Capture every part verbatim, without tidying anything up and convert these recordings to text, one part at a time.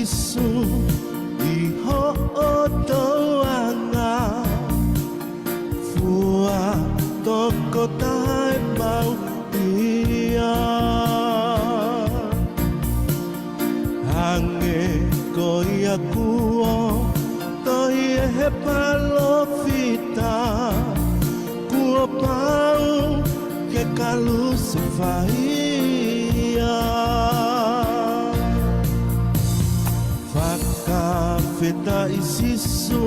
Sīsū ʻi hoʻo tōʻonga, fua tokotaha ʻemau ia. Hangē ko ia kuo tohi ʻe he palōfita, kuo pau ke kalusefai ia. Fakafetaʻi Sīsū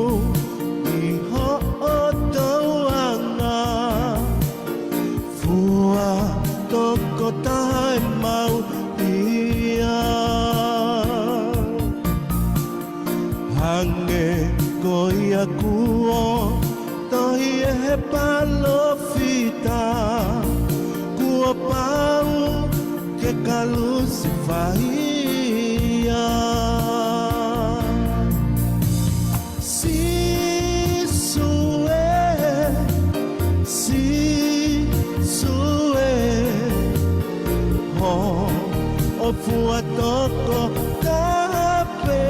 ʻi hoʻo tōʻonga, fua tokotaha ʻemau ia. Hangē ko ia kuo tohi ʻe he palōfita, kuo pau ke kalusefai ia. Sīsū ē, Sīsū ē, hoʻo fua tokotaha pē.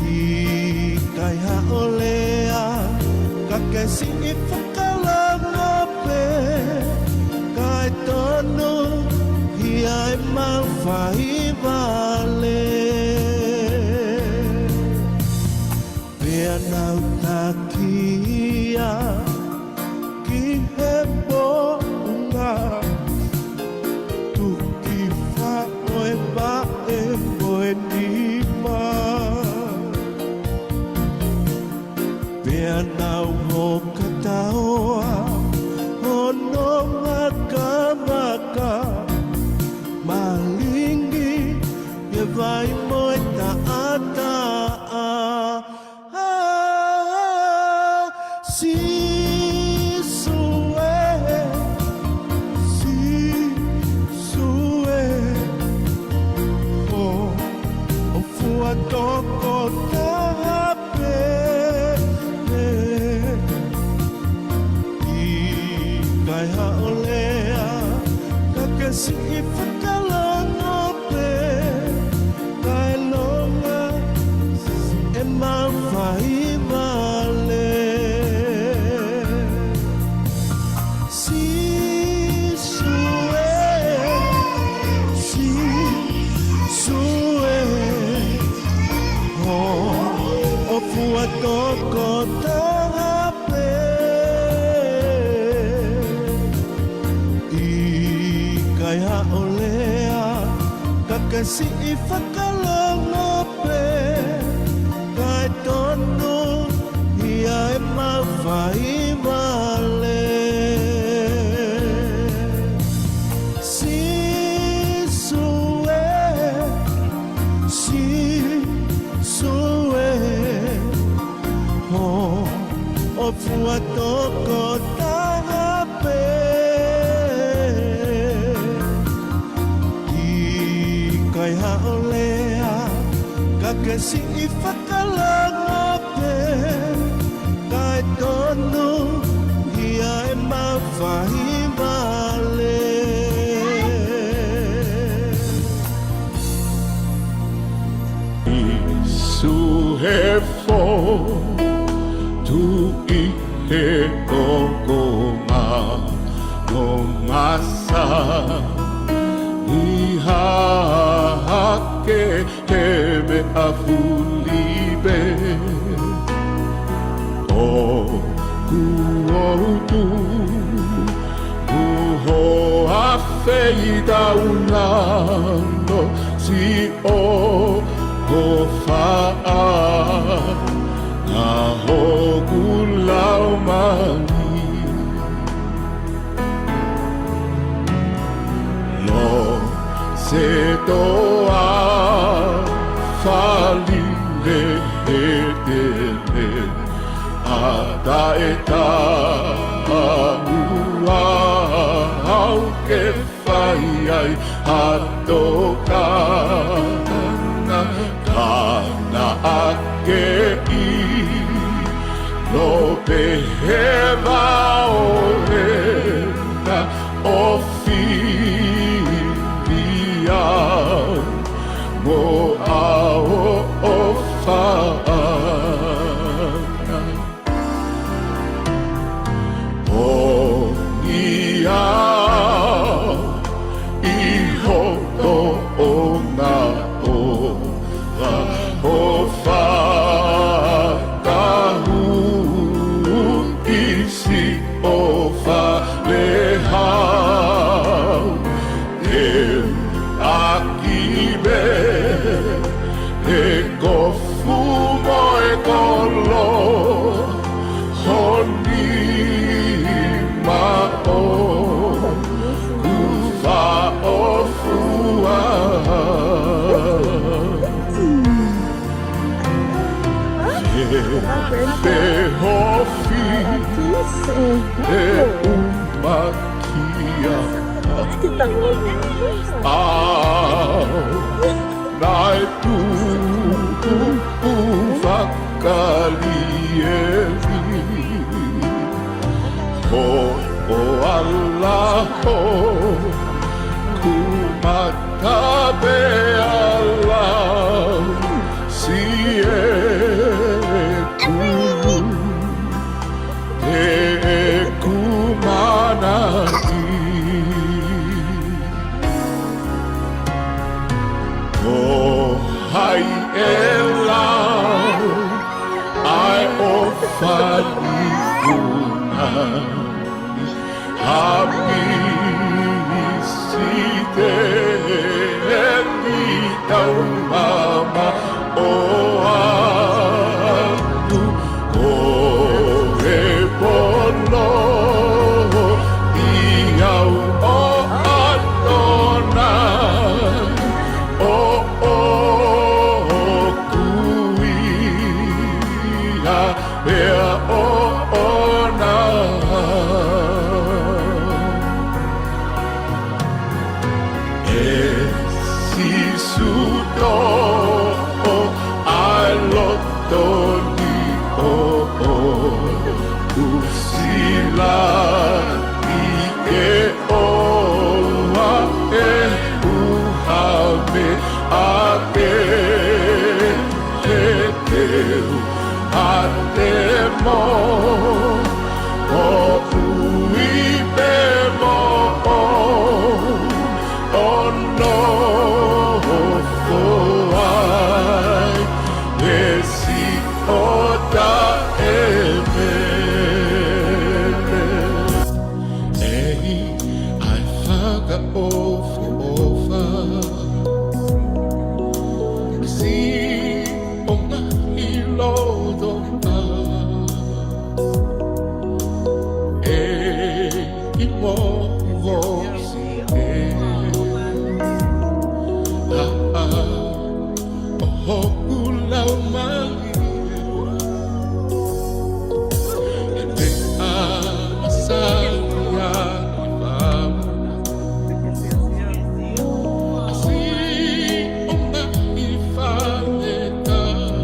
ʻIkai haʻo lea, ka ke siʻi fakalongo pē, kae tonuhia ʻemau fai vale. Pea nau taki ia ki he moʻunga, tuki faʻo e vaʻe mo e nima. Pea nau hoka taoa hono makamaka, malingi e vai mo e taʻataʻa. ʻĀ, Sīsū ē, Sīsū ē, hoʻo fua tokotaha pē. ʻIkai haʻo lea, ka ke siʻi fakalongo pē, kae longa ʻemau fai vale. Sīsū ē, Sīsū ē, hoʻo fua tokotaha pē. ʻIkai haʻo lea, ka ke siʻi fakalongo pē, kae tonuhia ʻemau fai vale. Sīsū ē, Sīsū ē, hoʻo fua tokotaha pē. ʻIkai haʻo lea, ka ke siʻi fakalongo pē, kae tonuhia ʻemau fai vale. Sīsū ē, fotu ʻi he konga ʻo e masa, ʻi hahake he meʻa fuli pē. ʻOku ou tuʻu hoʻo feitau lalo, siʻo ʻofa ʻa hoku laumālie. Lo se toa fali le he tele, ʻa taʻe taua au ke fai ai ha tokanga, ka naʻa ke ʻilo pē he vao ē na ʻo fili ʻa hoʻo ʻofa ʻana. Poni au ʻi hoʻo ʻofa, hoʻo fakahū ʻi siʻo fale hau. Te u ʻaki pē ʻa e kofu mo e kolo ho nima ʻoku faʻofua. Te u feohi, te u makia au naʻe tuʻu fakalieli. Hoʻo ala ʻoku mata pē ʻa e lau sieku, ʻeku manatu. Ko hai ʻe lau ʻa e ʻofa ni ʻoʻona? Ha pisite ʻe ni taumamaʻo atu, ko e pono ʻi au ʻo ʻAtona, ʻo ʻoku ia pea ʻoʻona. ʻE Sīsū, toʻo ʻa e loto ni ʻoʻou, ʻusi lahi ke ʻoua ʻe ʻuha meʻa, ʻe he teu ʻa te mo, moʻui pē moʻou, ʻo nofo ai ʻi siʻo taʻemele. ʻEiki, ʻa e fakaʻofoʻofa siʻo ngaahi loto ʻa e ʻi mo ʻosi e ʻa ʻa ʻo hoku laumālie. ʻE pea ʻa sai ʻa ki fau. ʻA siʻo ngaahi fale tau.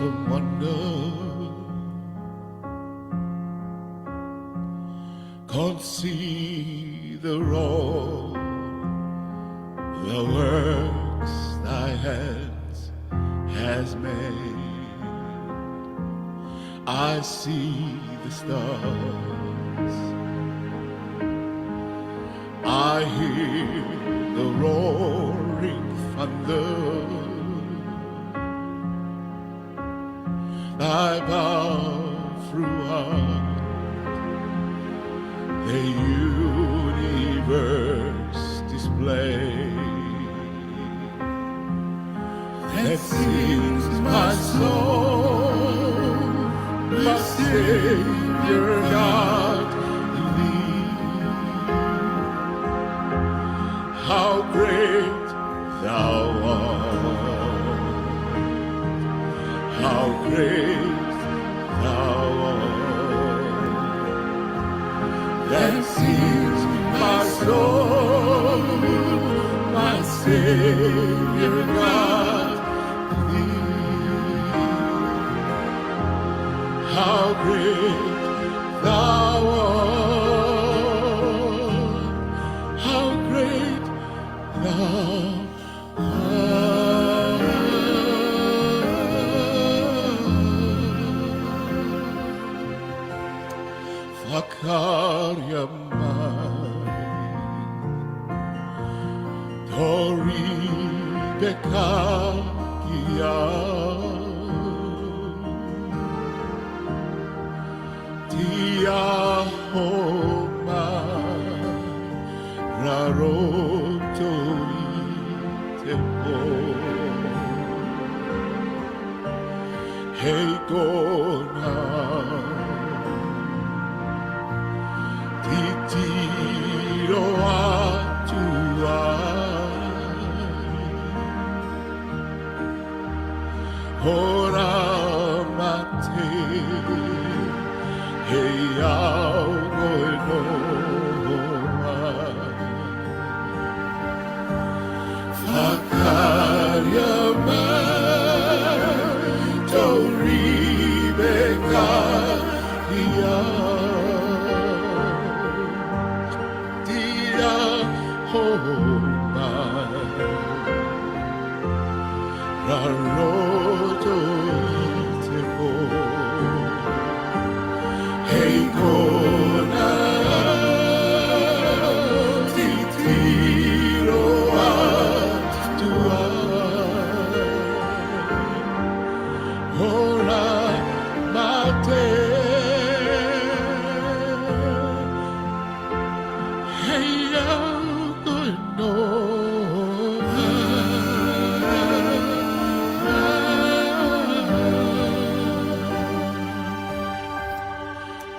of wonder. Consider all the works thy hands has made. I see the stars. I hear the roaring thunder. Thy power throughout the universe display. Then sings my soul, my Savior God, in thee. How great thou art, how great thou art. Then sings my soul, my Savior God, thee. How great thou art, how great thou art. Fakaria mai, Tori Peka ki au. Tia ho ma ra roto i te pō. Hei kona titiro atu ai. Hora mate, hei au ko e noa. Fakaria mai, Tori Peka ki au. Tia ho ma ra roto i te pō. Hei kona titiro atu ai. Hora mate, hei au ko e noa.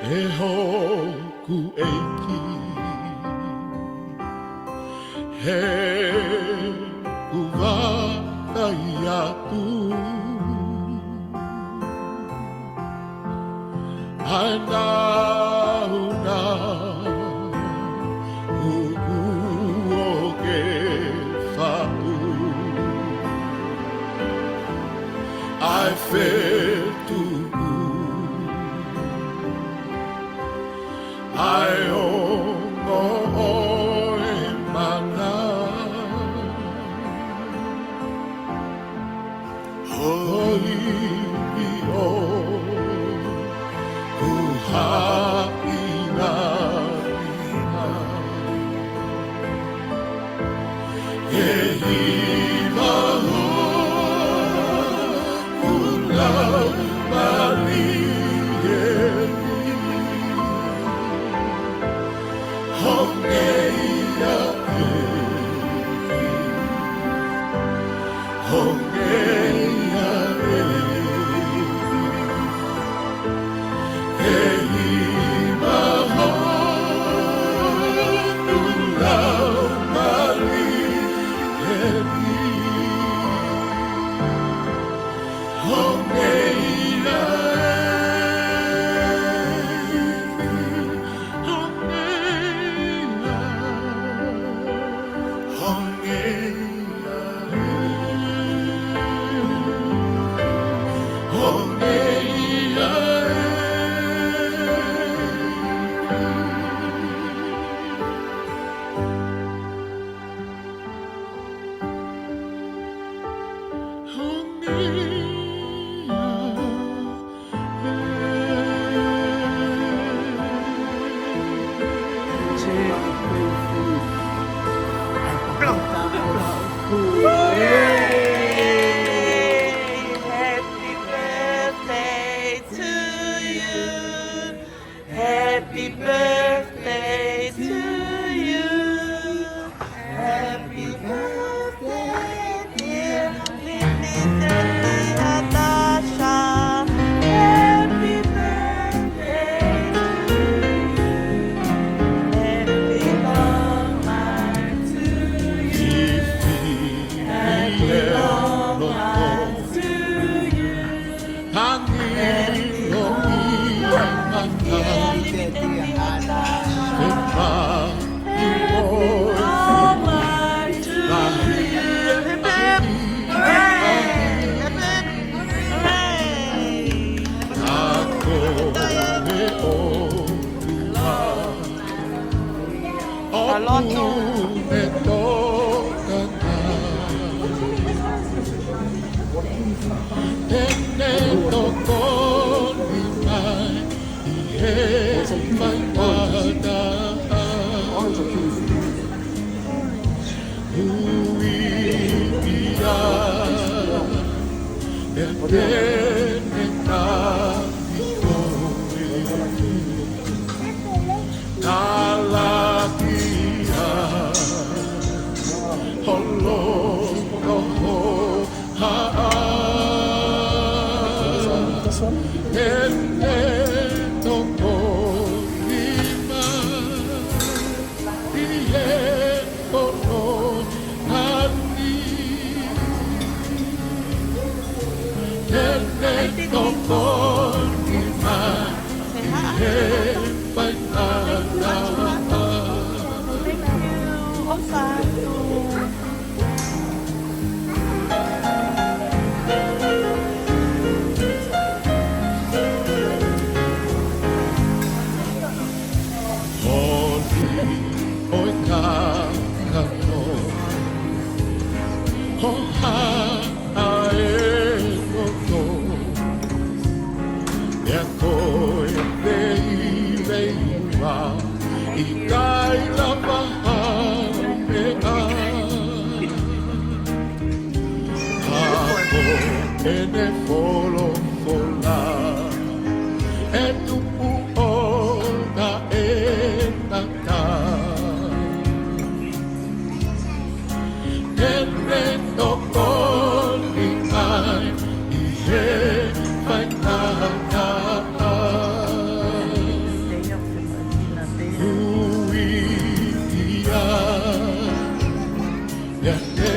ʻE hoku ʻEiki, he ʻoku ou vakai atu. ʻA e nāunau ʻoku ke faʻu, ʻa e fetuʻu, ʻa e ongo ʻo e mana. Ho ivi ʻoku haʻi nai. He hiva hoku laumālie ni. Honge ia ʻEiki, honge ia ʻEiki. He hiva hoku laumālie ni. Honge ia ʻEiki, honge ia, honge ia ʻEiki. Happy birthday to you. Happy birthday to you. Happy birthday, dear Lily Natasha. Happy birthday to you. Happy long life to you. Happy long life to you. Hangē ko ia ʻa e mata, ʻe pā i ʻo e lahi ʻa e ʻaho. Ako me ʻo ʻOku ne toka na. Te ne tokoni mai ʻi he faingataʻa. Ui ia, ʻe te ne tali koe. Talakia, holo noho haʻa. Te ne tokoni mai ʻi he fono hani. Te ne tokoni mai ʻi he faingataʻa. Thank you. ʻOsatu. Moli ʻo e kakano, hohaʻa e loto. Pea ko e veiveiua, ʻikai lava ha meʻa. Ka ko ʻene folofola, ʻe tupu ʻo taʻengata. Te ne tokoni mai ʻi he faingataʻa. Ui ia, ʻe te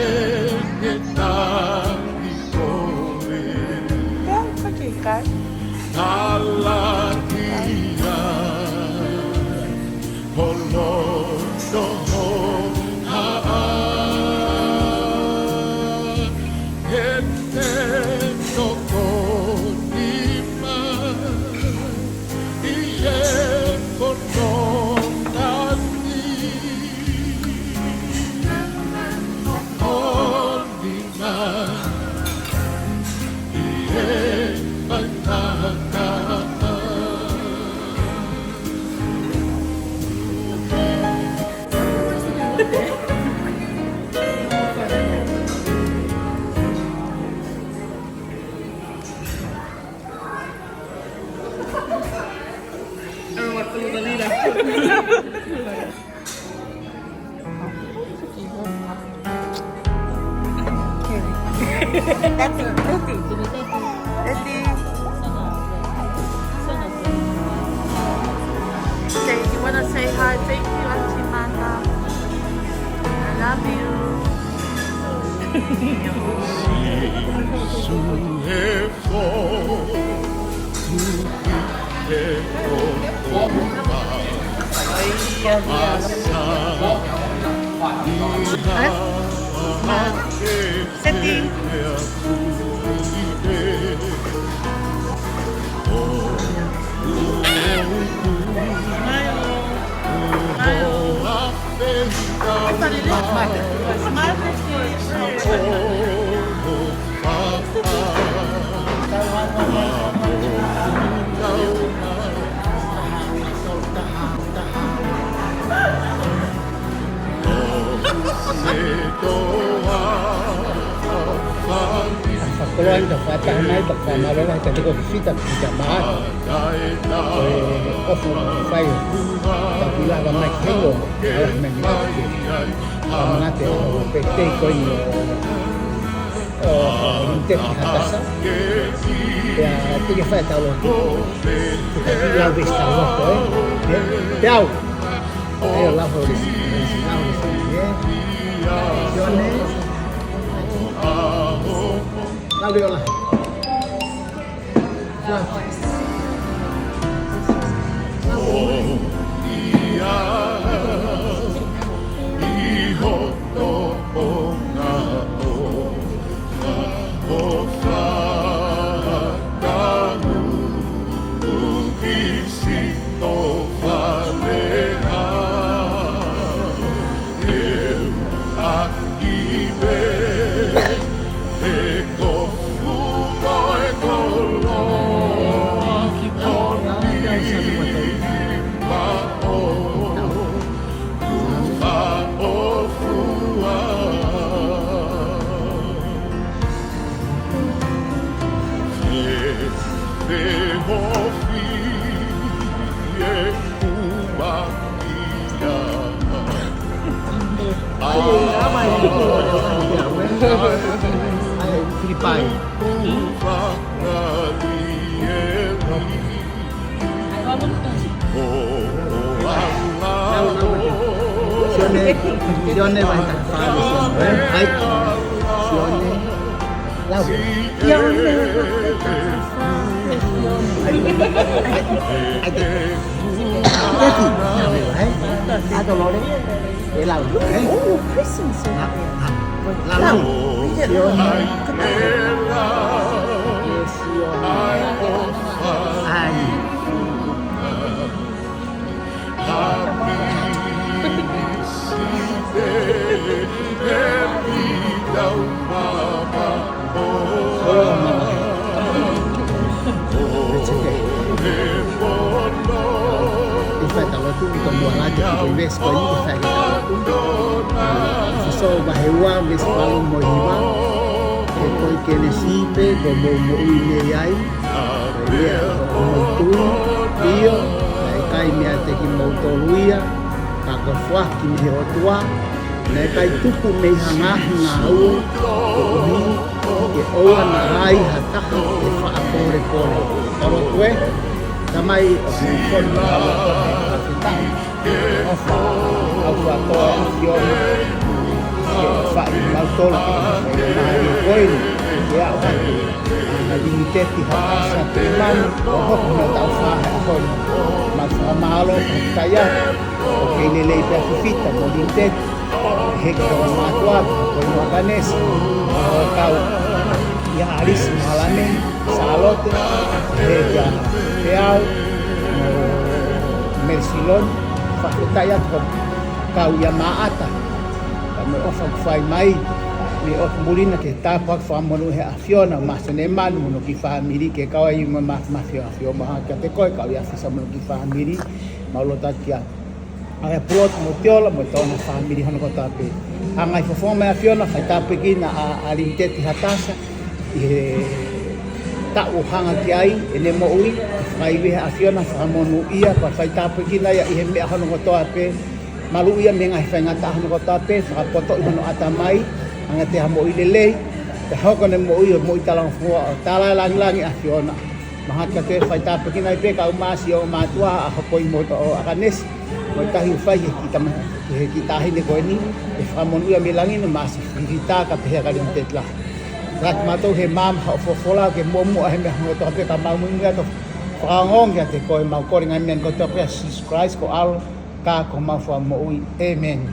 ne tali koe. Talakia, holo noho haʻa. Te ne tokoni mai ʻi he fono hani. Tokoni mai ʻi he faingataʻa. Eti, Eti. Eti. Okay, you wanna say hi? Thank you, Auntie Mana. I love you. Sīsū he foʻi tuʻi he ʻofa. Asa ʻi ha ʻaho ke Seti. He ʻa tuʻi he Taha mai pea fakamālō lahi kiate koe Fifita, Fifita Maʻata. Ko e ʻofa ʻoku fai ʻoku tau kiʻi lava mai ki he ʻaho ni ʻo ʻalu mai ni atu ke fakamangate ʻa e ʻaho pē tei ko eni ʻo, ʻo Limited Hatasa. Pea te ke fai ʻetau lotu. Te ke lau veesi ʻetau lotu, ē? Ē? Pea u. Ē, lau hou veesi, lau veesi, ē? Sione. Lau leʻo lahi. Filipai. Sione, Sione, vai ta fale, Sione. Ai, Sione. Lau. Sione, vai ta fale, Sione. Ai, ai, ai, ai. Teti, ai. Ai, Dolores. Ē lau, ē? Oh, Christmas. Lau, lau. Lau. Sione. Ai. ʻE fai ʻetau lotu, ʻi he tomuʻa ʻa e kiʻi veesi ko eni, ʻe fai ʻetau lotu. ʻEfesō vahe ua, veesi valu mo e hiva. He ko e kelesi pē kuo mou moʻui mei ai, ko e meʻa ʻo hoʻomou tui, ʻio, naʻe ʻikai meiate kimoutolu ia, ka ko e foaki mei he ʻOtua, naʻe ʻikai tupu mei ha ngaahi ngāue, koeʻuhi ke ʻoua naʻa ai ha taha ʻe faʻa polepole. Tau lotu ē. Tamai, ʻoku ou fakamolemole atu he fakafetaʻi. ʻOfa ʻoku tau fakatoa ʻa e ʻAfiona ke faʻa ʻi mautolu ke fai mai ko eni ke aʻu atu ʻa Limited Hatasa Tuʻimanu ʻo hoko hono taʻu fā he ʻaho ni. Mau fakamālō, fakafetaʻi atu. ʻOku kei lelei pē ʻa Fifita mo Limited. He ko e mātuʻa ko e Makanesi, ʻo kau ʻia ʻAlisi mo ʻAlane, Sālote, he kia Peau, mo Merisiloni, fakafetaʻi atu ko e kau ʻia Maʻata, ka mo e ʻofa ʻoku fai mai, mo e ʻofa muli na ke tāpuaki fakamonū he ʻAfiona, Māsene Manu mo hono kiʻi fāmili, ke kau ai mo e ma-, mafio, ʻAfiona, mahalo kiate koe, kau ʻia Fisa mo hono kiʻi fāmili, mau lotu atu kia ʻa e Pulotu mo Tiola mo e tona fāmili hono kotoa pē. Hanga ʻi he fofonga mai ʻAfiona, fai tāpuekina ʻa, ʻa Limited Hatasa ʻi he taʻu ʻoku hanga ki ai ʻene moʻui, ʻe fai ʻe he ʻAfiona fakamonūʻia, pea fai tāpuekina ia ʻi he meʻa hono kotoa pē, maluʻi ia mei he ngaahi faingataʻa hono kotoa pē, fakapotoʻi hono ʻatamai, hanga ʻe ia ʻo moʻui lelei, pea hoko ʻene moʻui ʻo moʻui talangofua ʻo tala e langilangi ʻAfiona. Mahalo kiate koe, fai tāpuekina ai pē kau Māsi ʻo mātuʻa ʻa Hopoi mo ʻAkanesi. Mo e tahi ʻoku fai he kiʻi tama, he kiʻi taʻahine ko eni, ʻe fakamonūʻia mei langi ʻa Māsi, Fifita kae pehē kia Limited lahi. Laki mautolu he maama hoʻo folofola ke muʻomuʻa he meʻa hono kotoa pē ka mau muimui atu ʻo fakaongoongo kiate koe, mau kole ngaahi meʻa ni kotoa pē ʻia Sīsū Kalaisi ko ho ʻAlo, ka ko homau Fakamoʻui. ʻĒmeni.